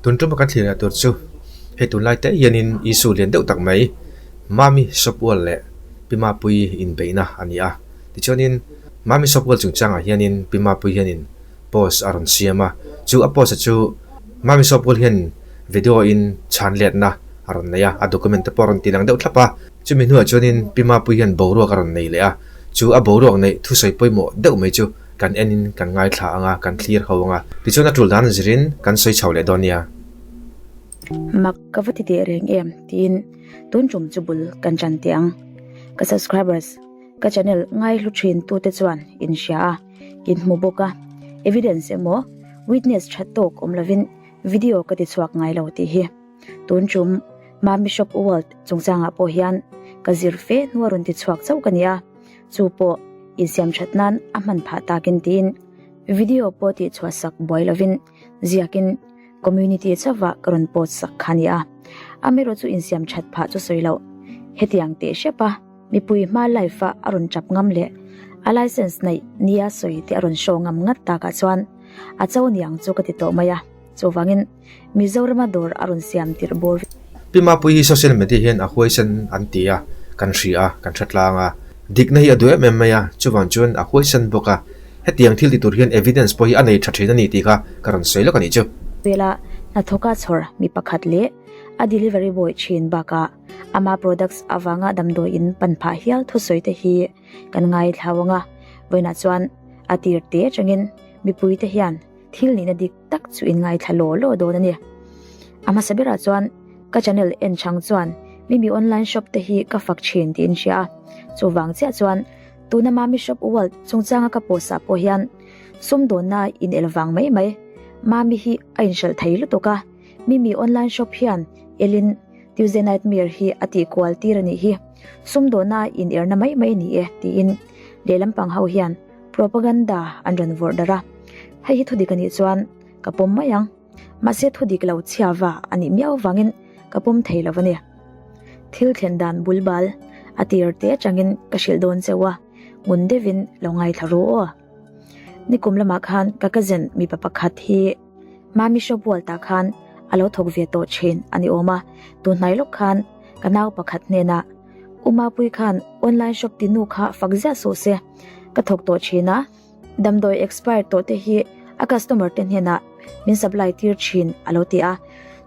Tun tuma kan thlir leh tur chu hei tunlai te hianin Isu lian deuh tak mai Mami Shop World leh Pi Mapuii inbeihna a ni a. Tichuanin Mami Shop World chungchangah hianin Pi Mapuii hianin post a rawn siam a, chu a post-a chu Mami Shop World hian video in chhan letna a rawn nei a, a document te pawh a rawn ti lang deuh thlap a. Chumi hnuah chuanin Pi Mapuii hian boruak a rawn nei leh a, chu a boruak neih thusawi pawimawh deuh mai chu kan enin kan ngaithla ang a, kan thlir ho ang a. Tichuan a tul dan zirin kan sawi chho leh dawn nia. Mak ka va ti teh reng em tiin tun tum chu bul kan chan teh ang. Ka subscribers, ka channel ngaihlu thin tute chuan in hria a, in hmu bawk a, evidence emaw witness tha tawk awm lovin video ka ti chhuak ngai lo tih hi. Tun tum Mami Shop World chungchangah pawh hian ka zir fe hnua rawn ti chhuak chauh ka ni a, chu pawh insiam that nan a hman phah takin tiin video pawh tih chhuah sak buai lovin ziakin community chauhah ka rawn post sak kha a ni a. Amaherawh chu insiam that phah chu sawi loh hetiang teh hrep a, mipui hma live a a rawn tap ngam leh a license neih nia sawi te a rawn show ngam ngat takah chuan a cho niang chu ka ti tawh mai a, chuvangin Mizorama dawr a rawn siam tirh bawr. Pi Mapuii hi social media hian a huaisen an ti a, kan hria a, kan hre tlang a. Dikna hi a duh em em mai a, chuvang chuan a huaisen bawk a. Hetiang thil ti tur hian evidence pawh hi a nei tha thin a ni tih kha ka rawn sawi lawk a nih chu. Vela hnathawka chhawr mi pakhat leh a delivery boy thin bakah ama products avanga damdawi in pan phah hial thusawi te hi kan ngaithlau ang a, vawiinah chuan a tir te atangin mipui te hian Thil nihna dik tak chu in ngaithla law law dawn a ni. A hmasa berah chuan ka channel en chang chuan Mimi online shop te hi ka fak thin tih in hria a, chuvang chiah chuan tuna Mami shop world chungchanga ka post ah pawh hian sumdawnna in el vang mai mai. Mami hi a inhralh thei lutuk a, Mimi online shop hian elin Tuesday Nightmare hi a tih kual tir a nih hi, sumdawnna in erna mai mai ni e tiin lehlam pang ho hian Propaganda an rawn vawrh darh a, hei hi thudik a nih chuan ka pawm mai ang, mahse thudik lo chhiava a nih miau vangin ka pawm thei lo a ni. Thil thlen dan bul bal a tir te atangin ka hrilh dawn cheu a, ngun deuhin lo ngaithla ru aw. Nikum lamah khan ka cousin mipa pakhat hi Mami Shop World ah khan a lo thawk ve tawh thin a ni awm a, tunhnai lawk khan ka nau pakhat hnenah U Mapui khan online shop ti nu kha fak ziah suh se, ka thawk tawh thin a, damdawi expired tawh te hi a customer te hnenah min supply tir thin a lo ti a,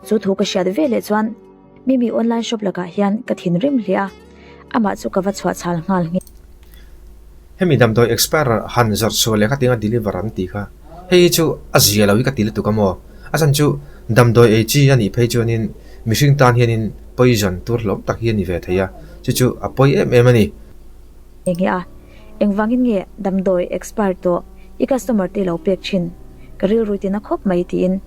chu thu ka hriat ve leh chuan Mimi online shop lakah hian ka thinrim hle a, amah chu ka va chhuah chhal nghal nghe. Hemi damdawi expire han zawrh chhuah leh kha tinga deliver an tih kha hei hi chu a zia lo hi ka ti lutuk a maw? A chhan chu damdawi ei chi a nih phei chuanin mihring tan hianin poison tur hlawm tak hi a ni ve thei a, chu chu a pawi em em a ni. Enge a? Engvangin nge damdawi expire tawh i customer te lo pek thin? Ka rilru tina khawp mai tiin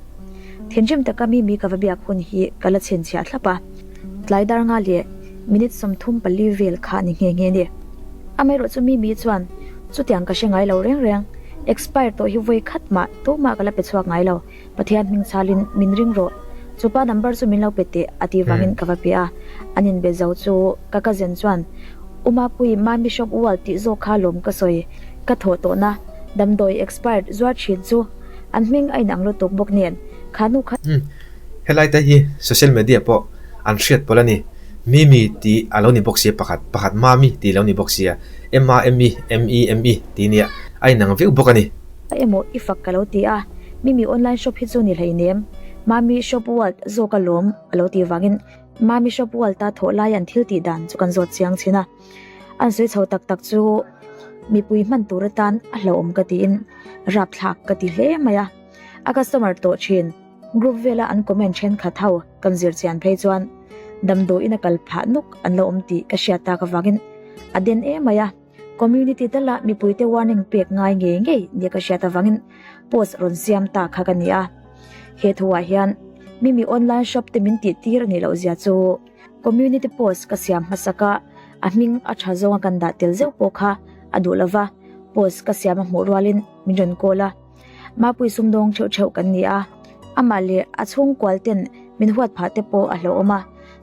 thinrim taka mi mi ka va biak hun hi ka la chhinchhiah thlap a. Tlai dar nga leh minute 34 vel kha ni nghe nghe ni. Amaherawh chu mi mi chuan chutiang ka hre ngai lo reng reng, expire tawh hi vawi khat mah tumah ka la pe chhuak ngai lo. Pathian hming chhalin min ring rawh, chupa number chu min lo pe teh a tih vangin ka va pe a, an inbe zo chu ka cousin chuan U Mapui, Mami Shop World tih zawk kha lawm ka sawi, ka thawh tawhna damdawi expired zuar thin chu an hming a inang lutuk bawk nen kha nu kha. Umm, helai te hi social media pawh an hriat pawlh a ni, Mimi tih a lo ni bawk sia pakhat, pakhat Mami tih a lo ni bawk sia, M-A-M-I, M-E-M-I tih nia a inang viau bawk a ni. A emaw i fak ka lo ti a, Mimi online shop hi chu ni hleinem, Mami shop world zawk a lawm a lo tih vangin Mami shop world a thawh lai an thil tih dan chu kan zawt chiang thin a. An sawi chho tak tak chu mipui hman tur atan a hlauhawm ka tiin rapthlak ka ti hle mai a. A customer tawh thin group vela an comment thenkhat ho kan zir chian phei chuan damdawiin a kal phah nuk an lo awm tih ka hriat tak avangin a den em mai a. Community tala mipuite warning pek ngai ngei ngei nia ka hriat avangin post rawn siam ta kha ka ni a. He thuah hian Mimi online shop te min tih tir a nih loh zia chu community post ka siam hmasak a, a hming a tha zawnga kan dah tel zeuh pawh kha a duh lova, post ka siam a hmuh rualin min rawn call a. Mapui sumdawng theuh theuh kan ni a, amah leh a chhungkual ten min huat phah te pawh a hlauhawm a,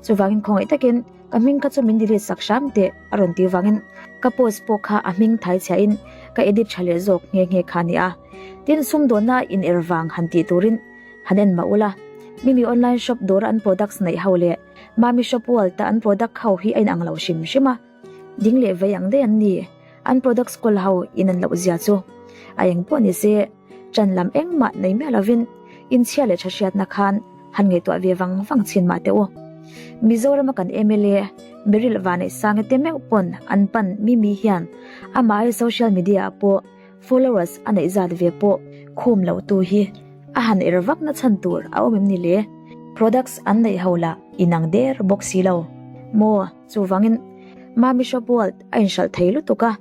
chuvangin khawngaih takin Ka hming kha chu min delete sak hram teh a rawn tih vangin ka post pawh kha a hming thai chhiahin ka edit tha leh zawk nghe nghe kha a ni a. Tin, sumdawnna in er vang han tih turin han en mah ula. Mimi online shop dawra an products neih ho leh Mami shop world a an product ho hi a inang lo hrim hrim a. Ding leh vei ang daih an ni. An products kawl ho inan loh zia chu a eng pawh ni se, ṭan lam engmah nei miah lovin inchhia leh ṭha hriatna khan han ngaihtuah ve vang vang chhin mah teh u. Mizorama kan mla Beryl Vaneihsangi te meuh pawn an pan Mimi hian amah ai social media ah pawh followers a neih zat ve pawh khum loh tu hi a han er vak na chhan tur a awm em ni le? Products an neih ho lah inang der bawk si lo maw? Chuvangin Mami Shop World a inhralh thei lutuk a,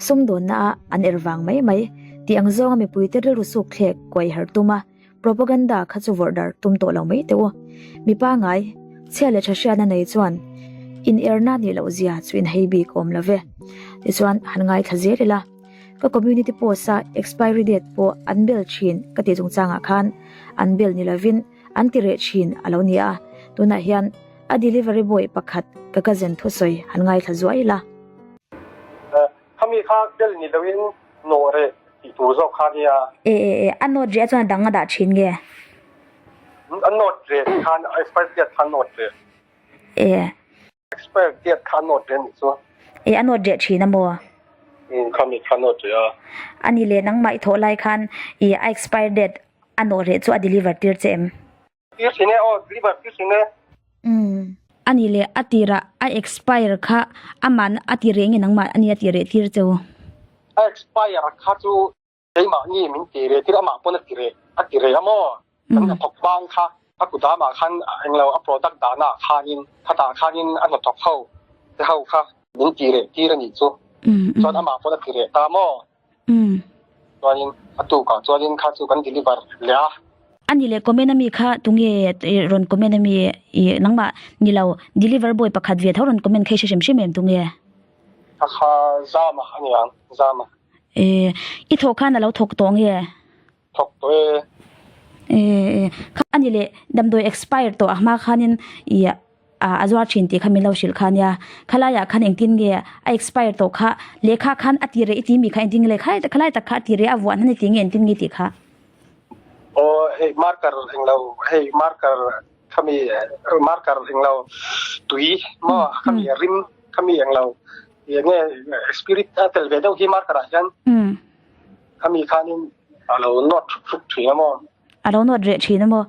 sumdawnna ah an er vang mai mai tih ang zawnga mipuite rilru suk thlek kuai her tum a, propaganda kha chu vawrh dar tum tawh lo mai teh u. Mi pangai, chhia leh tha hriatna nei chuan in erna nih loh zia chu in hei bik awm lo ve. Tichuan han ngaithla zel ila, ka community post a expiry date pawh an bel thin ka tih chungchangah khan an bel ni lovin an ti reh thin a lo ni a, tunah hian a delivery boy pakhat ka cousin thusawi han ngaithla zuai ila. Khami kha bel ni loin nawh reh tih tur zawk kha nia. E e e, a nawt reh chuan a dang a dah thin nge? A nawt reh tih khan expired date kha a nawt reh. E. Expired date kha a nawt reh anih chu. E a nawt reh thin a maw? Umm khami kha a nawt reh a. A ni leh nangmah i thawh lai khan i a expired date a nawh reh chu a deliver tir che em? Tir thin e aw, deliver tir thin e. Umm. A nih leh a tirah a expire kha aman a ti reh nge nangmah a nia ti reh tir che u? A expire kha chu keimahni min ti reh tir amah pawn a ti reh a ti reh a maw? Kan hnathawk bang kha a kut amah khan englo a product dahna ah khanin khatah khanin a hnathawk ho te ho kha min ti reh tir a nih chu. Chuan amah pawn a ti reh ta maw? Umm. Chuanin a tukah chuanin kha chu kan deliver leh a. A ni leh comment ami kha tunge rawn comment ami i nangmah ni lo deliver boy pakhat ve tho rawn comment kha i hre hrim hrim em tunge? Kha kha Zama a ni ang, Zama. E, i thawh khan a lo thawk tawh nge? Thawk tawh e. E, e, kha a ni leh damdawi expire tawh a hma khanin i a zuar thin tih kha min lo hrilh kha nia. Khalaiah khan engtin nge a expire tawh kha lehkha khan a ti reh i ti mi kha engtin nge le khalai tak kha a ti reh a vuah hnan i ti nge engtin nge tih kha. Aw hei marker englo hei marker khami marker englo tui maw khami rim khami englo enge spirit a tel ve deuh hi marker ah hian khami khanin a lo nawt hruk hruk thin a maw. A lo nawt reh thin a maw.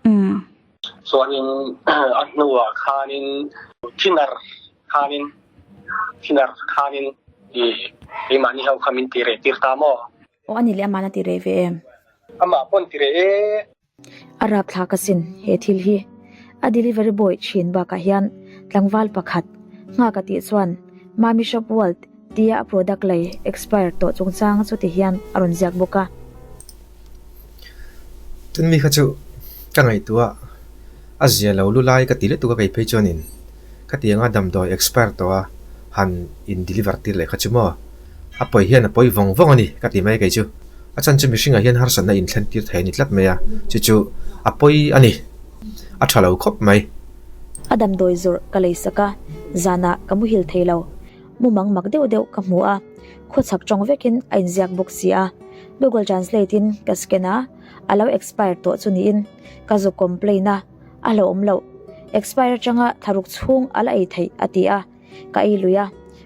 Umm. Chuanin a hnuah khanin thinner khanin thinner khanin i keimahni ho kha min ti reh tir ta maw? Aw a ni leh amahna ti reh ve em? Amah pawn ti reh e. A rapthlak asin he thil hi. A delivery boy thin bakah hian tlangval pakhat nghak a tih chuan Mami Shop World tia a product lei expire tawh chungchang chu ti hian a rawn ziak bawk a. Tun mi kha chu ka ngaihtuah a zia lo lu lai ka ti lutuk a kei phei chuanin khatianga damdawi expire tawh a han in deliver tir leh kha chu maw a pawi hian a pawi vawng vawng a ni ka ti mai kei chu a chan chu mihringah hian harsatna inthlen tir thei a ni tlat mai a chu chu a pawi a ni a tha lo khawp mai. A damdawi zawrh ka lei sak a, zanah ka muhil thei lo. Mumang mak deuh deuh ka hmu a, khawchhak tawng vekin a inziak bawk si a. Google Translate in ka scan a, a lo expire tawh chu niin ka zu complain a, a hlauhawm loh. Expire atanga thlaruk chhung a la ei theih a ti a, ka ei lui a.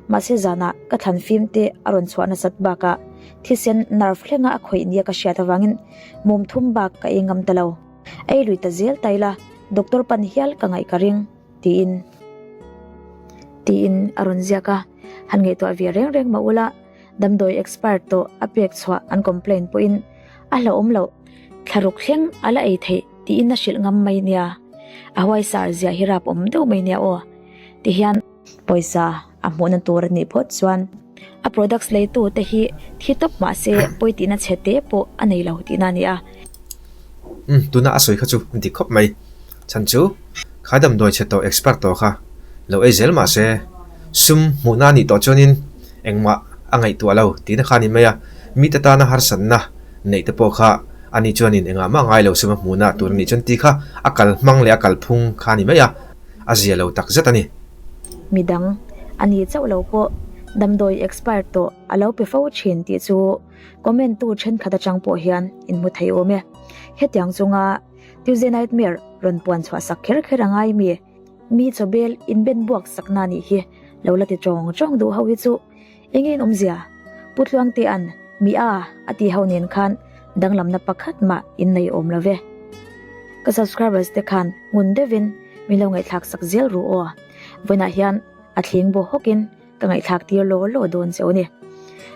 Mahse zanah ka thlan fim te a rawn chhuah nasat bakah thisen nerve thlenga a khawih nia ka hriat avangin mum thum bak ka ei ngam ta lo. Ei lui ta zel ta ila, doctor pan hial ka ngaih ka ring. Tiin tiin a rawn ziak a, han ngaihtuah ve reng reng mah ula, damdawi expert tawh a pek chhuah an complain pawhin a hlauhawm loh, thlaruk thleng a la ei theih tiin a hrilh ngam mai nia, a huaisar zia hi rap awm deuh mai nia aw, tihian pawisa a hmuhna tur a nih phawt chuan a products leitu te hi thi tawp mah se pawi tihna chhe te pawh a nei lo tihna a ni a. Umm tuna a sawi kha chu dik khawp mai. Chhan chu kha damdawi chhe tawh expert tawh kha lo ei zel mah se sum hmuhna a nih tawh chuanin engmah a ngaihtuah lo tihna kha a ni mai a, mite tana harsatna neih te pawh kha ani chuanin engah mah ngai lo sum a hmuhna tur a nih chuan tih kha a kal hmang leh a kalphung kha a ni mai a, a zia lo tak zet a ni. Midang a ni chauh lo pawh damdawi expire tawh a lo pe fo thin tih chu comment tu thenkhat atang pawh hian in hmu thei awm e. Hetiang chunga. Tuesday Nightmare rawn puan chhuah sak kher kher a ngai mi? Mi chawbel inben buak sakna nih hi lo la ti tawng tawng duh ho hi chu enge in awmzia? Pu Tluangtea'n mi a a tih ho nen khan danglamna pakhat mah in nei awm lo ve. Ka subscribers te khan ngun deuhin min lo ngaihthlak sak zel ru aw. Vawiinah hian a thleng baw hawkin ka ngaihthlak tir law law dawn che u ni.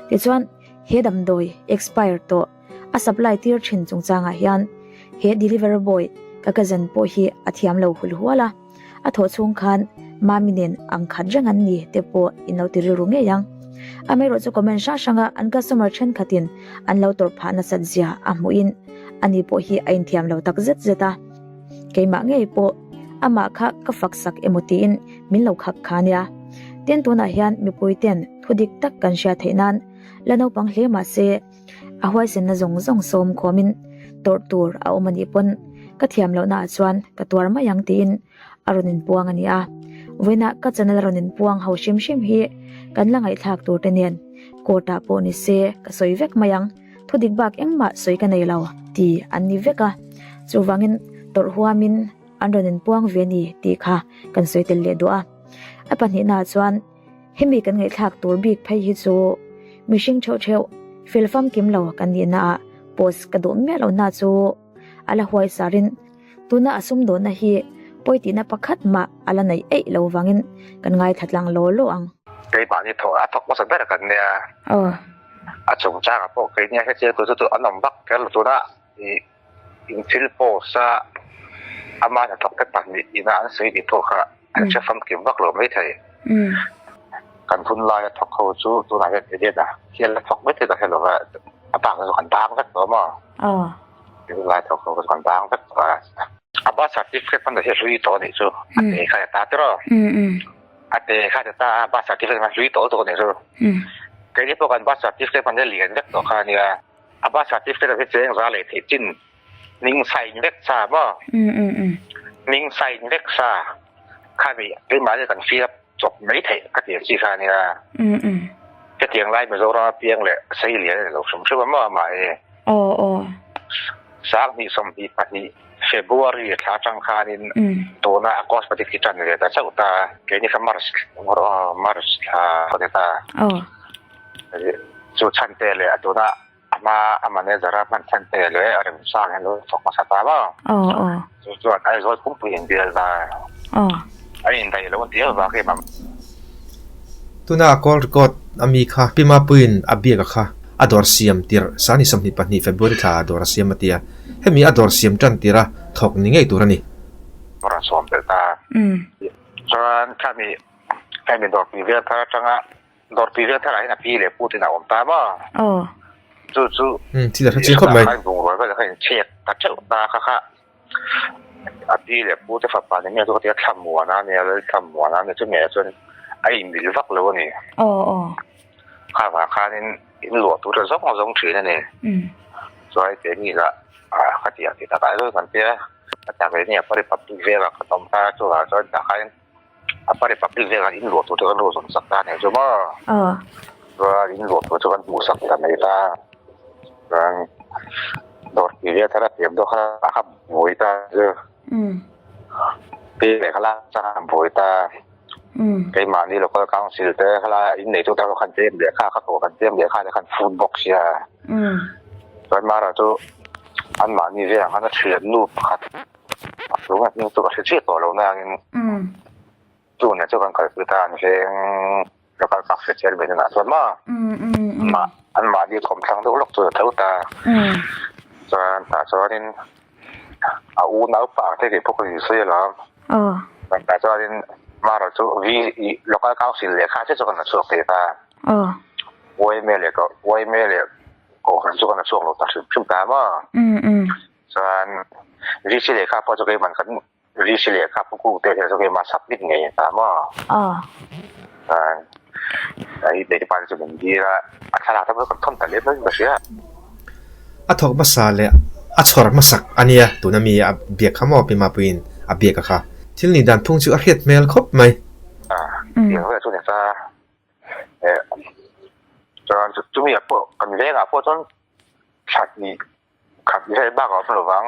Tichuan he damdawi expire tawh a supply tir thin chungchangah hian he delivery boy ka cousin pawh hi a thiam lo hul hual a, a thawh chhung khan Mami nen ang khat reng an ni te pawh in lo ti rilru ngei ang. Amaherawh chu comment hrang hranga an customer thenkhatin an lo tawrh phah nasat zia a hmuhin ani pawh hi a inthiam lo tak zet zet a. Keimah ngei pawh amah kha ka fak sak emaw tiin min lo khak kha nia. Tin tunah hian mipui ten thu dik tak kan hriat theih nan la naupang hle mah se a huaisenna zawng zawng sawm khawmin tawrh tur a awm a nih pawn ka thiam lohna ah chuan ka tuar mai ang tiin a rawn inpuang a ni a. Vawiinah ka channel a rawn inpuang ho hrim hrim hi kan la ngaihthlak tur te nen court ah pawh ni se ka sawi vek mai ang. Thu dik bak engmah sawi ka nei lo ti an ni vek a, chuvangin tawrh huamin an rawn inpuang ve a ni tih kha kan sawi tel leh duh a. A pahnihnaah chuan hemi kan ngaihthlak tur bik phei hi chu mihring theuh theuh fel famkim lo kan nihnaah post ka duh miah lohna chu a la huai sarin tuna a sumdawnna hi pawi tihna pakhat mah a la neih eih lo vangin kan ngaithla tlang law law ang. Keimahni thawh a thawk hmasa ber kan nia. A chungchangah pawh kei nia hetiang tur chu chu an awm vak kher lo tuna ih in thil post a ama hnathawk te pahnih ina an sawi tih pawh kha an hre famkim vak lo maithei. Kan hun laia thawk ho chu tunah hian edit a hial a thawk mai thei ka hre lo va a bak chu kan bang vek tawh maw? Hun lai thawk ho chu kan bang vek tawh a. A birth certificate hman hi a hlui tawh a nih chu a te kha ta tiraw? A te kha ti ta a, birth certificate hman hlui tawh zawk a nih chu. Keini pawh kan birth certificate hman hi a lian vek tawh kha a nia. A birth certificate hi cheng za leh theih chin hming sign vek sa maw? Hming sign vek sa kha mi keimahni kan fill up chawp mai theih ka ti ang chi kha a nia. Hetiang lai Mizoram a piang leh sei lian a ni lo hrim hrim a maw amah hi. Sanghnih 22 February thla atang khanin tuna a cosmetic hi tan ve ta chauh ta a, keini kha March March thla a ni ta. Chu chhan te leh a tuna a hma a manager a hman chhan te leh a remchang hian lo thawk hmasa ta maw. Chu chuan Aizawl pumpui in bial ta a indaih lo an ti avang hi mam. Tuna a call record a mi kha Pi Mapuiin a biak a kha a dawr siam tirh Sani 22 February thla ah dawr a siam a ti a, hemi a dawr siam tan tirh a thawk ni ngei tur a ni. Rawn sawm belh ta. Chuan khami hemi dawr pi vel thar atanga dawr pi vel tharah hian a pi leh pu tin a awm ta maw? Chu chu Thil a hre chiang khawp mai. Bungrua vel kha inchhek ta teuh ta kha kha. A pi leh pu te fapa ni miah chu ka ti a, Thlamuana a nia, Lal Thlamuana a nia, chumi ah chuan a inmil vak lo a ni. Kha vang khanin in luah tur te zawng zawng thin a ni. Chuan keini lah ka ti ang tih takah chuan kan tia, a tak leh ni a Republic velah kan awm ta, chuvang chuan tah khan Apa Republic velah in luah tur te kan lo zawn sak ta a nih chu maw? Chuan in luah tur chu kan hmuh sak ta mai ta. Chuan dawr tih vel thar a pian deuh kha a kha buai ta chu. Pi leh kha la chang a buai ta. Keimahni local council te kha la in neitu te khan tlem leh kha kha tawh kan tlem leh kha te khan phut bawk sia. Chuan mara chu anmahni velah khan a thiannu pakhat A hlung a hming chu ka hre chiah tawh lo nangin tuna chu kan kalpui ta an veng local council chairman inah chuan maw mah anmahni thawmthlang deuh lawk chu a tho ta chuan tah chuanin a unaupa te tih pawh ka insawi alawm tah chuanin mara chu v local council lehkha che chu kan la chhuak thei ta yma leh yma leh kohhran chu kan la chhuak lo ta hrim hrim ta maw. Chuan VC lehkha pawh chu keimah kan VC lehkha pu kung te hian chu keimah submit ngei a ta maw? Chuan hei te pa chu min dil a, a thlalak te pawh kan thawn ta lem lo in ka hria. A thawk hmasa leh a chhawr hmasak a nia, tuna mi a biak kha maw Pi Mapuiin a biak a kha. Thil nih dan phung chu a hriat hmel khawp mai. Tiang vel chu ni ta. Chuan chumi ah pawh kan vengah pawh chuan thla hnih Khat i hei bak a awm lo vang.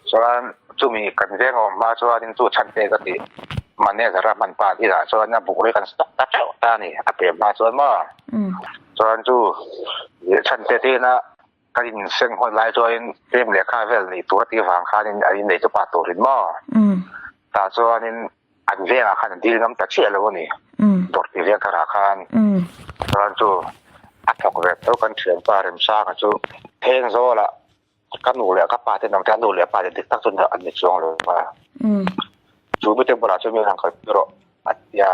Chuan chumi kan veng awm hma chuanin chu chhan te ka tih manager a hman pa inah chuan a buk rei kan stock ta teuh ta a ni a pem hma chuan maw. Chuan chu chhan te te ina kan inseng hawn lai chuanin pem lehkha vel neih tur a tih vang khanin an innei chu pa turin maw. Tah chuanin an vengah khan an dil ngam ta chiah lo a ni. Dawrpui veng tharah khan chuan chu a thawk ve tho kan thianpa Remsanga chu Thengzawlah Ka nu leh ka pa te nang te a nu leh pa te dik tak chu an ni chuang lo va. Chu mite bulah chuan min han kalpui rawh a ti a.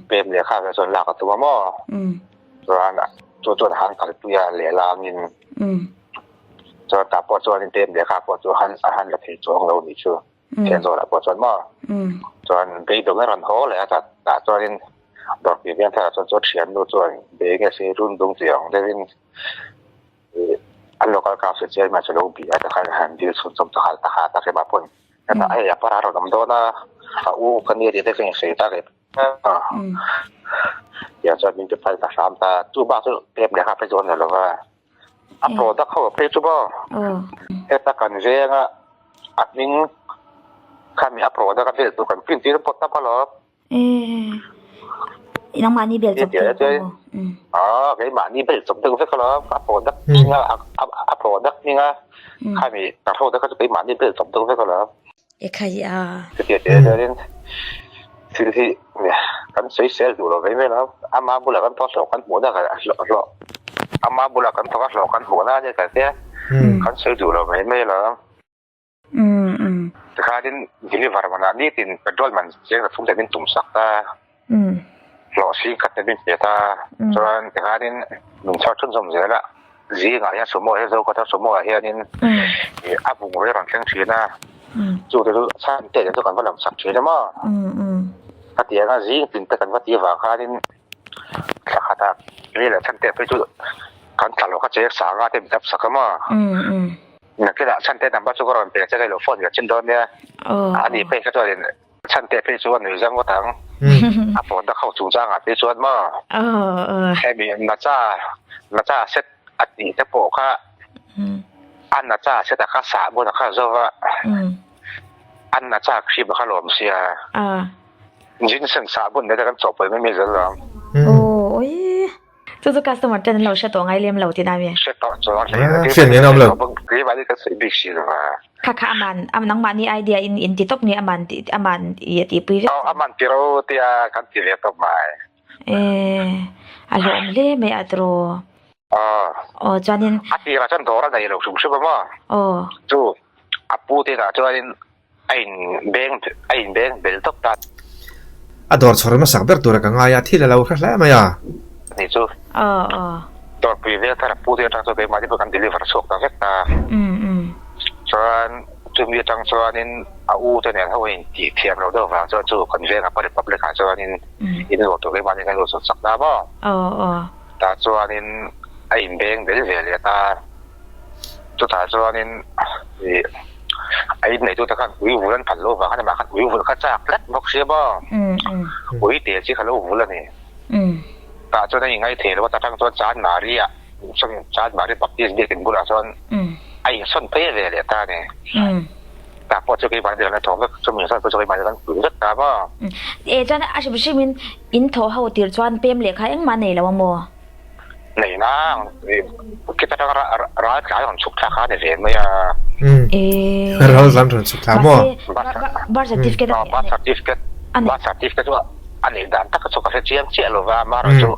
Pem lehkha ve chuan lak a tum a maw? Chuan chu chuan han kalpui a lehlangin chuan tah pawh chuanin pem lehkha pawh chu han a han la thei chuang lo nih chu. Thianzawlah pawh chuan maw? Chuan beidawng a rawn haw leh a tah chuanin dawrpui veng tharah chuan chu a thiannu chuan bei nge se run dung tih ang deuhin An local council chairman chu lo bih a takhan han dil chhun chawm chahal ta ha tak ema pawn hetah hei a para rawn awm dawn a a u ka nia tih te ka insawi tak e tiang chuan min ti phal ta hram ta chu bak chu pek leh kha phei chu a ni lo va a product ho phei chu maw heta kan veng a a hming khami a product a vel tur kan print tir pawt tap alawm. Eh, nangmahni bel chawp deuh pawh maw? Aw, keimahni bel chawp deuh vek alawm, a product hminga a product hminga khami tarho te kha chu keimahni bel chawp deuh vek alawm. Ekhai a. Chutia tih chuanin thil hi kan sawisel duh lo ve mai lo, ama bulah kan thawk a hlawh kan hmuhna hlawh ama bulah kan thawk a hlawh kan hmuhna ania kan tia kan sawi duh lo mai mai lo. Tikhanin deliver manah nitin petrol man cheng ta thum te min tum sak ta, hlawh sing khat te min pe ta, chuan tikhanin min chhar chhunzawm zel a, zingah hian sumo hi zo kawt a sumo ah hianin a bungrua rawn thleng thin a, chu te chu chhan te chu kan va lam sak thin a maw? Khatianga zing tin te kan va tih avang khanin thla khatah rel ah chhan te phei chu kan tla lo kha cheng sanga te min dap sak a maw? Nakinah Chhante number chu ka rawn pe che ka ilo phone ve chin dawn nia. A ni phei kha chuanin Chhante phei chu a nui zang ngawt ang. A phone dak ho chungchangah phei chuan maw hemi Nacha Nacha set a tih te pawh kha a Nacha set a kha sah bun a kha zo va a Nacha cream a kha lawm sia. Ginseng sah bun te kan chawhpawlh mai mai zel lo ang. Chu chu customer ten an lo hre tawh ngai lem lo tih na mi? Hre tawh chuang hle Ah, hriat ngei na awm lo. Keimahni kan sawi bik si lo va. Kha kha aman, nangmahni idea in in ti tawp nge aman tih aman i a tihpui vek. Aw aman ti ro tia kan ti ve tawp mai. Eh, a hlawm hle mai a tiraw. Aw. Aw chuanin. A tirah chuan dawr a nei lo hrim hrim a maw? Aw. Chu a pu te inah chuanin A in beng a in beng bel tawp ta. A dawr chhawr hmasak ber tura ka ngai a, thil a lo hre hle mai a. Ni chu. Aw aw. Dawrpui vel thar a pu te atang chuan keimahni pawh kan deliver chhuak ta vek ta. Um um. Chuan chumi atang chuanin a u te nen ho in tih thiam loh deuh vang chuan chu kan veng apa Republic ah chuanin in luah tur keimahni kan luah chhuak chak ta maw. Aw aw. Tah chuanin a in beng bel ve leh ta. Chutah chuanin ih a inneitute khan ui vul an phal lo vang a ni mah khan ui vul kha chak tlat bawk sia maw? Ui te chi kha lo vul a ni. Tah chuan a ingai thei lo a, ta tang chuan Chanmari ah Chanmari Baptist biakin bulah chuan a insawn phei ve leh ta a ni. Tah pawh chu keimahni kan la thawk vek, chumi insawn pawh chu keimahni kan pui vek ta maw? E chuan a hrim hrimin in thawh ho tir chuan pem lehkha engmah nei lo a maw? Nei nang khita tang ral tlai rawn chhuk thlak kha a ni ve mai a. Ral tlan rawn chhuk thlak maw? Birth certificate a birth certificate birth certificate chu a neih dan tak chu ka hre chiang chiah lo va amaherawh chu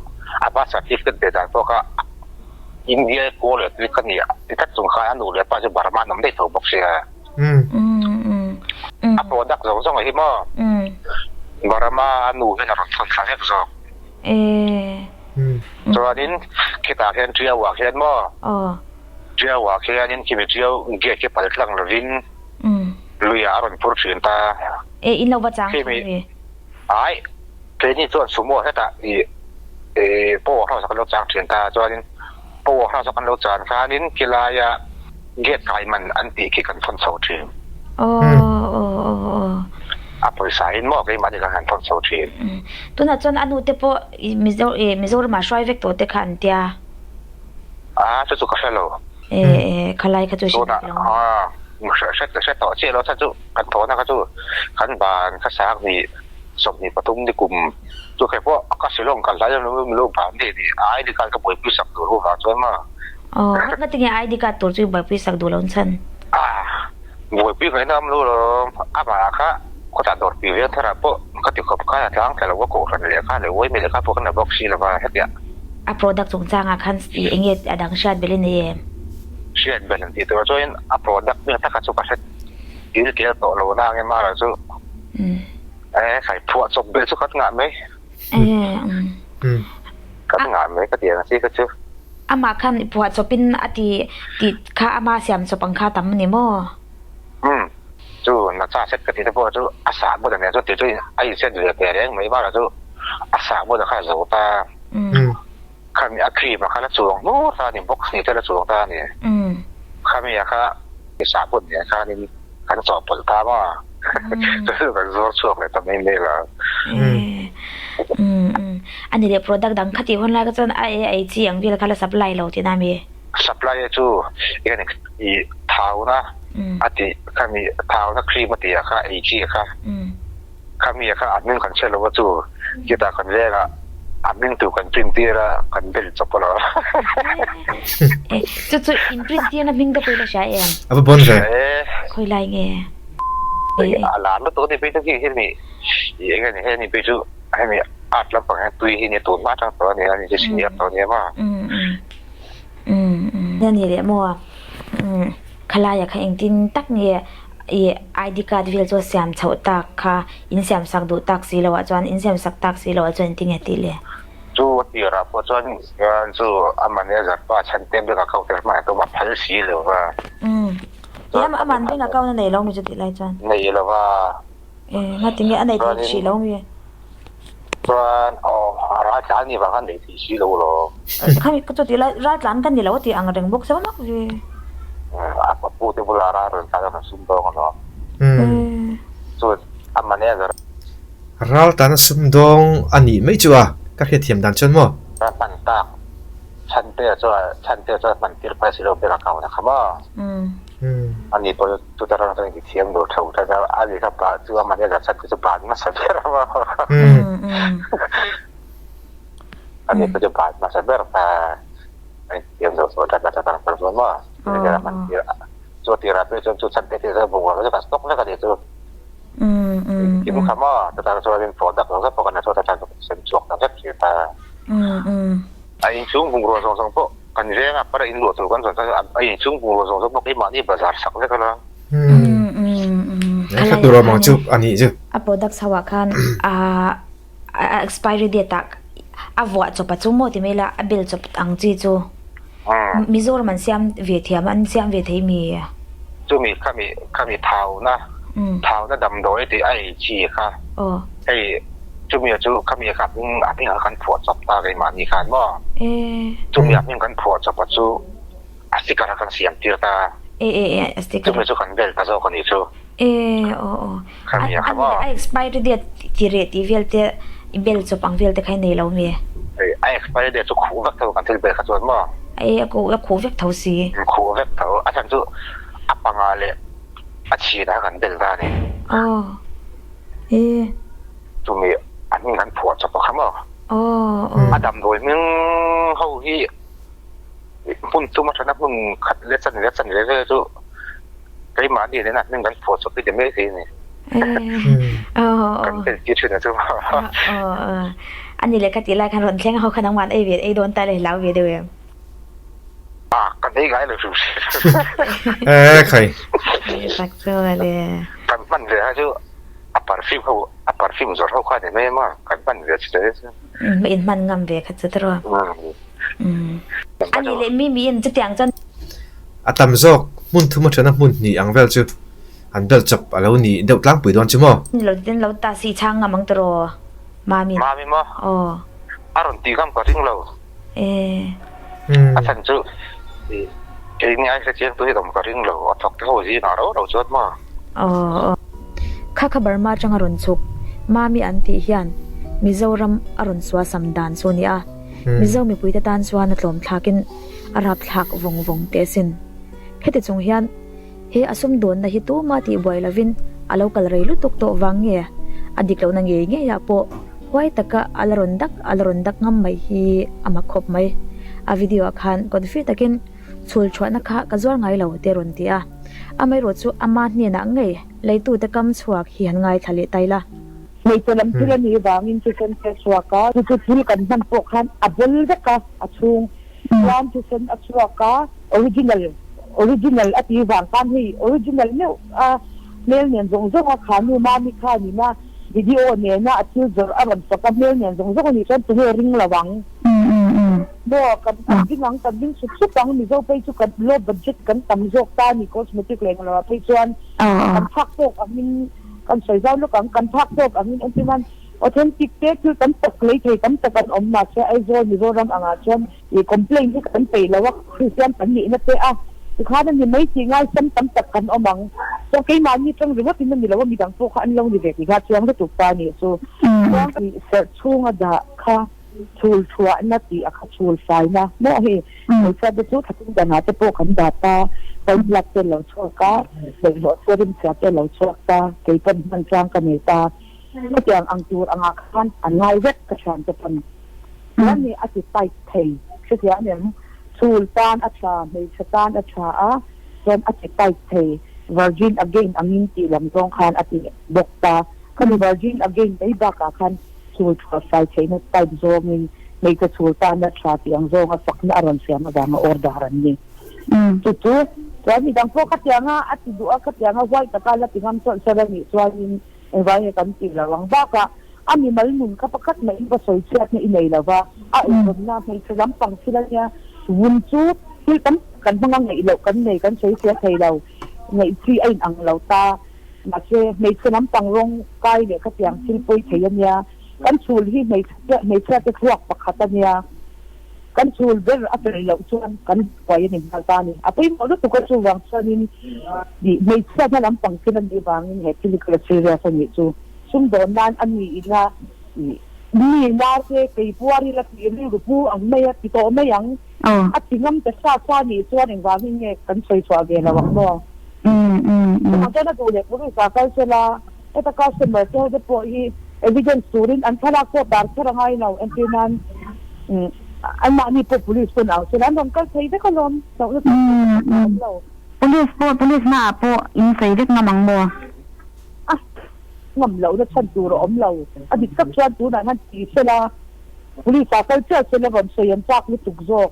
a birth certificate ve dan pawh kha India kawl leh tui ka ni ti tlat chung khan a nu leh pa chu Burma an awm daih tho bawk sia. A product zawng zawng hi maw Burma a nu hian a rawn thawn thla vek zawk. Chuanin khitah khian Ṭiauah khian maw? Ṭiauah khianin khimi Ṭiau gate khi pal tlang lovin luiah a rawn phur ṭhin ta. E, in lo va chang ṭhin mi? Ai, keini chuan sumo hetah i power house ah kan lo chang ṭhin ta. Chuanin power house ah kan lo chan khanin khilaia gate kai man an tih khi kan thawn chho ṭhin. Aw, aw, aw, aw. A pawisa in maw keimahni kan han thawn chho thin. Tunah chuan a nute pawh Mizo eh Mizoramah hruai vek tawh te kha an tia. A chu chu ka hre lo. Eh eh khalai kha chu hre vek lo. Tunah ah. Hre hre tawh chiah lo kha chu kan thawhna kha chu kan ban kha sang hnih 23 ni kum chu khe pawh ka Shillong kal hlai lo min lo ban ni ni ID card ka buaipui sak tur ho vang chuan maw. Aw ngatinge ID card tur chu i buaipui sak duh lo chhan? Ah buaipui ngaihna awm lo lawm amah kha khawtah dawr pi veng tharah pawh ka ti khawp khan a tlang thla lo a kohhran lehkha leh uaimi lehkha pawh kan la bawk si lova hetiah. A product chungchangah khan eng nge a dang hriat belh i nei em? Hriat belh an tih tur chuan a product hming taka chu ka hre dil tel tawh lo na ang emaw chu e khai phuah chawp belh chu kan ngah mai kan ngah mai ka ti ang chi kha chu. Amah khan phuah chawpin a ti tih kha ama siam chawp ang kha tam a ni maw? Umm chu nacha set ka tih te pawh chu a sah bawt a nia chu tih chu a inset ve teh reng mai bakah chu a sah bawt a kha a zo ta. Khami a cream a kha la chuang hnur ta a ni, box ni te la chuang ta a ni. Khami a kha sahbawn nen khanin kan chawhpawlh ta maw? Chu chu kan zuar chhuak leh ta mai mai la. A ni leh product dang kha tih hun lai kha chuan a ei ei chi ang vel kha la supply lo tihna mi? Supply a chu eng i thauna a tih khami thauna cream a tih a kha ei chi a kha. Khami a kha a hming kan hre lo a chu chutah kan veng ah a hming tur kan print tir a kan bel chawp alawm. E chu chu in print tir na hming te pawh i la hria em? A va bawn ve. Khawi lai nge? A lar lutuk a ni phei chu khi hemi i eng nge hemi phei chu hemi art lampang hian tui hi nia tun hma atang tawh a nia ni chu senior tawh a nia maw? Nia ni leh maw? Khalaia kha engtin tak nge I ID card vel chu a siam chhoh tak kha in siam sak duh tak si loh ah chuan in siam sak tak si loh ah chuan engtin nge tih le? Chu a tir ah pawh chuan chu a manager pa chhan te bank account te hmai tum a phal si lo va. Umm. Ih a man bank account a nei lo mi chu tih lai chuan. Nei lo va. E ngati nge a nei thei si lo mi? Chuan aw a ral tlan ni vang khan nei thei si lo lawm. Khami ka chu tih lai ral tlan ka ni lo a tih ang reng bawk se mak ve. A pu te bulah ral rawn tlan a rawn sum dawng alawm. Chuan a manager. Ral tlan a sum dawng a nih mai chu a ka hriatthiam dan chuan maw? A hman tak Chhante chuan Chhante chuan hman tir phai si lo ber a kau na kha maw? Ani pawh chu chuta ram chuan inti thiam lo tho tlat a, ani kha pa chu a manager chhan te chu ban hmasa ber a maw? Ani pawh chu ban hmasa ber ta a inti thiam lo tho tlat a chuta ram chuan maw? Manager a hman tir a, chu a tirah phei chuan chu chhan te chu bungrua chu kan stock vek a ni chu. Engkim kha maw? Chuta ram chuan product zawng zawng pawh kan la chhuat a chuan sem chhuak ta vek thin ta. A inchhung bungrua zawng zawng pawh kan veng a para inluah tur kan zawn chuan a inchhung bungrua zawng zawng pawh keimahni bazar sak vek ala. Kha tur awm ang chu a nih chu. A product chho ah khan a expiry date ah a vuah chawp a chu maw ti mai ila a bel chawp ang chi chu Mizoram an siam ve thiam an siam ve thei mi? Chumi khami khami thauna thauna damdawi tih a ei chi kha hei chumi chu khami kha hming a hming ah khan phuah chawp ta keimahni khan maw chumi a hming kan phuah chawp a chu a sticker a kan siam tir ta chumi chu kan bel ta zawk a nih chu khami a kha maw a expiry date ti reh tih vel te i bel chawp ang vel te kha i nei lo mi? A expiry date chu khuh vek tho kan thil bel kha chuan maw a khuh vek tho si khuh vek tho a chhan chu a panga leh a chhin a kan bel ta a ni. Aw e. Chumi a hming kan phuah chawp a kha maw? Aw aw. A damdawi hming ho hi hmun tum atana hmun khat leh chan leh chan ve vel chu keimahni nena hming kan phuah chawp hi ti mai thei a ni. Aw aw. Kan bel tir thin a chu. Aw aw. A ni leh ka tih lai khan rawn thleng ho kha nangmah an ei ve ei dawn ta le hlau ve deuh em? Ah, kan ei ngai lo hrim hrim. Eh, khai. Tak chu ale. Kan hman ve ha chu a perfume ho, a perfume zawrh ho kha ni mai ema, kan hman ve chu te chu. Um, in hman ngam ve kha chu te rawh. Um. Ani leh mi mi in chutiang chuan. A tam zawk hmun thum atana hmun hnih ang vel chu an bel chawp a lo ni deuh tlangpui dawn chu maw? Ni lo ten lo ta si chhang ngam ang te rawh, Mami. Mami maw? Aw. A rawn tih ngam ka ring lo. A chhan chu keini ai hrechiang tu hi awm ka ring lo, a thawk te ho zingah ro ro chuan maw? Aw. Kha kha Burma atanga rawn chhuk Mami an tih hian Mizoram a rawn suasam dan chu a ni a, Mizo mipuite tan chuan a tlawm thlakin a rapthlak vawng vawng teh asin. Heti chung hian. He a sumdawnna hi tuma tihbuai lovin a lo kal rei lutuk tawh vang nge a dik lohna ngei ngeiah pawh huai taka a la rawn dak a la rawn dak ngam mai hi a mak khawp mai. A video ah khan confi takin chhul chhuahna kha ka zuar ngai lo te rawn ti a, amaherawh chu ama hnenah ngei leitute kam chhuak hi han ngaithla leh ta ila. Hmeichhe lam thil a nih vangin thisen te a chhuak a, chu chu thil kan hman pawh khan a bel vek a, a chhung chuan thisen a chhuak a, original original a tih vang khan hei original meuh a hmel nen zawng zawng a kha nu mami khan in a video nena a thil zawrh a rawn fak a hmel nen zawng zawng a nih chuan tunge ring lo ang maw kan ring ang kan ring sup sup ang Mizo phei chu kan low budget kan tam zawk ta a ni cosmetic leh englo ah phei chuan kan phak tawk angin Kan sawi zau lawk ang, kan phak tawk angin entir nan authentic te thil tam tak lei thei tam tak an awm mahse Aizawl Mizoram angah chuan ih complaint hi kan peih lo a, Kristian kan nihna te a tikhan a ni mai tih ngaisam tam tak kan awm ang. Chuan keimahni tang ringawt in a ni lo a, midang pawh kha an lo ni ve tih kha chuang lutuk ta a nih chu. Chuan ih serh chhunga dah kha chhul chhuahna tih a kha chhul faina maw hei hmeichhia te chu thlatin danah te pawh kan dah ta pawihlak te lo chhuak a bawlhhlawh te rimchhia te lo chhuak ta kei pawn hman chang ka nei ta hetiang ang tur angah khan an ngai vek ka thian te pawn chuan ni a ti tight thei hrethiam em chhul tan a tha hmeichhe tan a tha a chuan a ti tight thei virgin again angin tih lam zawng khan a ti bawk ta khami virgin again mai bakah khan Chhul tha fai theihna type zawngin hmeichhe chhul tana tha tih ang zawnga fakna a rawn siam avanga order an ni. Chu chu chuan midang pawh khatianga a ti duh a, khatianga huai taka la ti ngam chawlh chawlh a nih chuanin engvai nge kan tih lo ang. Bakah a mimal nun kha pakhat mahin va sawi chhiatna i nei lo va, a eizawnna hmeichhe lampang thil a nia, vun chu thil tam tak kan hmang a ngaih loh kan nei kan sawi chhiat thei lo, ngaih chi a inang lo ta. Mahse, hmeichhe lampang rawng kai leh khatiang thil pawi thei a nia. Kan chhul hi hmeichhia te thluak pakhat a nia. Kan chhul ber a fel loh chuan kan buai a ni nghal ta a ni. A pawimawh lutuk a chuvang chuanin hmeichhia hna lampang thil a nih vangin he thil hi ka la serious a nih chu. Sumdawn nan a ni ina mi narte kei puar ila tih rilru pu ang mai a ti tawh mai ang. A ti ngam ta sa sa nih chuan engvangin nge kan sawi chhuah ve lo ang maw? Chuvang chuan a duh leh police ah kal sela, heta customer te ho te pawh hi evidence turin an thlalak pawh tar kher a ngai lo, entir nan anmahni pawh police pawn au sela an rawn kal thei vek alawm, hlauhna tur pawh a awm lo. Police pawh police hmaah pawh in sawi vek ngam ang maw? A ngam lohna chhan tur a awm lo, a dik tak chuan tunah hian ti sela. Police ah kal chiah chuan a rawn sawi an chak lutuk zawk.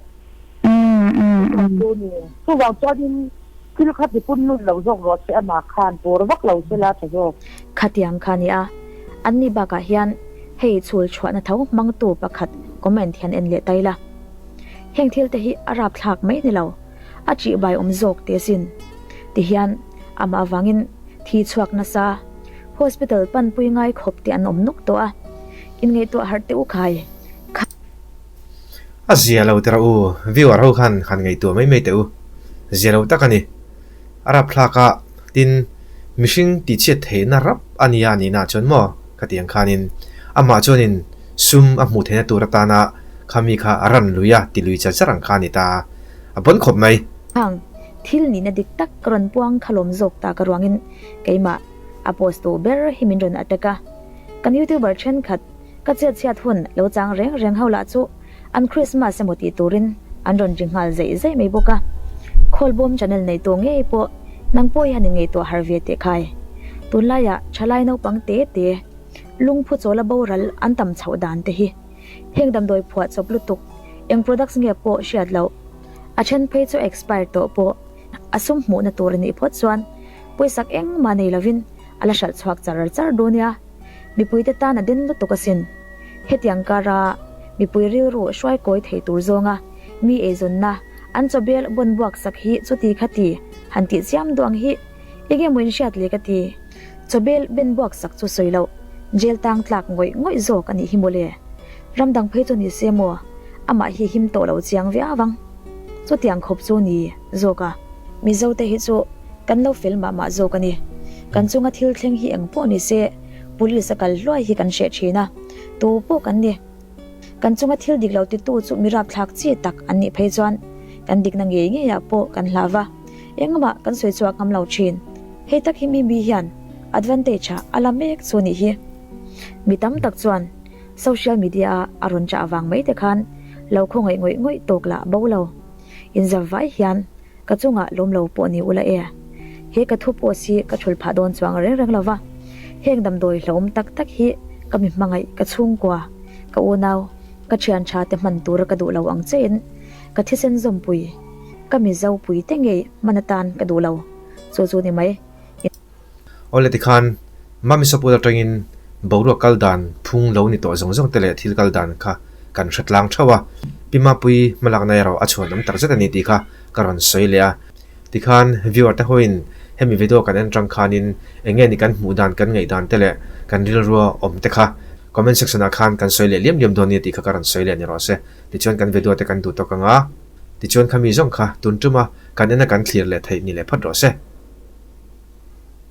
Chu ni. Chuvang chuanin thil kha ti pun lun lo zawk rawh se amah khan pawr vak lo se la tha zawk. Khatiang kha nia. An ni bakah hian hei chhul chhuahna tho hmangtu pakhat comment hian en leh tai la. Heng thil te hi a rapthlak mai ni lo, a ṭihbai awm zawk teh asin. Tihian amah avangin thi chhuak nasa. Hospital panpui ngai khawp te an awm nuk tawh a, inngaihtuah harh teh u khai kha. A zia lo teh rawh u, viewer ho khan han ngaihtuah mai mai teh u. Zia lo tak a ni. A rapthlak a, tin, mihring tihchhiat theihna rap a nia a nihna chuan maw ka tih ang khanin amah chuanin sum a hmuh theihna tur atana khami kha a ran lui a ti lui char char ang kha a ni ta. A pawn khawp mai. Hang, thil nihna dik tak ka rawn puang kha lawm zawk ta ka ruangin keimah A post tu ber hi min rawn attack a, kan youtuber thenkhat ka chet chhiat hun lo chang reng reng ho lah chu an Christmas emaw tih turin an rawn ri nghal zeih zeih mai bawk a. Khawlbawm channel nei tu ngei pawh nang pawh hian in ngaihtuah har ve teh khai. Tunlaiah thalai naupang te te lungphu chawla boral an tam chhoh dan te hi heng damdawi phuah chawp lutuk eng products nge pawh hriat loh a then phei chu expire tawh pawh a sum hmuhna tur a nih phawt chuan Pawisak engmah nei lovin a la hralh chhuak char char dawn nia. Mipuite tan a den lutuk asin. Hetiang kara mipui rilru hruai kawi thei tur zawnga mi eizawnna an chawbel bawn buak sak hi chuti kha ti han tih chiam duh ang hi enge maw inhriat le ka ti. Chawbel ben buak sak chu sawi loh jail tang tlak ngawih ngawih zawk a nih hi mawle. Ram dang phei chu ni se maw amah hi him tawh lo chiang viau ang. Chutiang khawp chu ni zawk a. Mizote hi chu kan lo fel mah mah zawk a ni. Kan chunga thil thleng hi eng pawh ni se, police a kal hluai hi kan hreh thin a, tu pawh kan ni. Kan chunga thil dik lo titu chu mi rapthlak chi tak an nih phei chuan kan dikna ngei ngeiah pawh kan hlau va. Engmah kan sawi chhuak ngam lo thin. Hei tak hi Mimi hian advantage ah a la mek chu nih hi. Mi tam tak chuan social media a a rawn chah avang mai te khan lo khawngaih ngawih ngawih tawk lah bo lo. Inzar vai hian ka chungah lawm lo pawh ni ula e. He ka thu post hi ka thul phah dawn chuang reng reng lo va. Heng damdawi hlauhawm tak tak hi ka mi hmangaih, ka chhungkua, ka unau, ka thian tha te hman tura ka duh lo ang che in ka thisen zawmpui, ka mizo pui te ngei hman atan ka duh lo. Chu chu ni mai. Awle tikhan Mami Sawput atangin boruak kal dan phung lo ni tawh zawng zawng te leh thil kal dan kha kan hre tlang theuh a, Pi Mapui hmalakna erawh a chhuan awm tak zet a ni tih kha ka rawn sawi leh a. Tikhan viewer te hoin hemi video kan en tang khanin eng nge ni kan hmuh dan kan ngaih dan te leh kan rilrua awm te kha comment section ah khan kan sawi leh liam liam dawn nia tih kha ka rawn sawi leh ni rawh se. Tichuan kan video te kan duh tawk ang a, tichuan khami zawng kha tun tuma kan ena kan thlir leh theih ni leh phawt rawh se.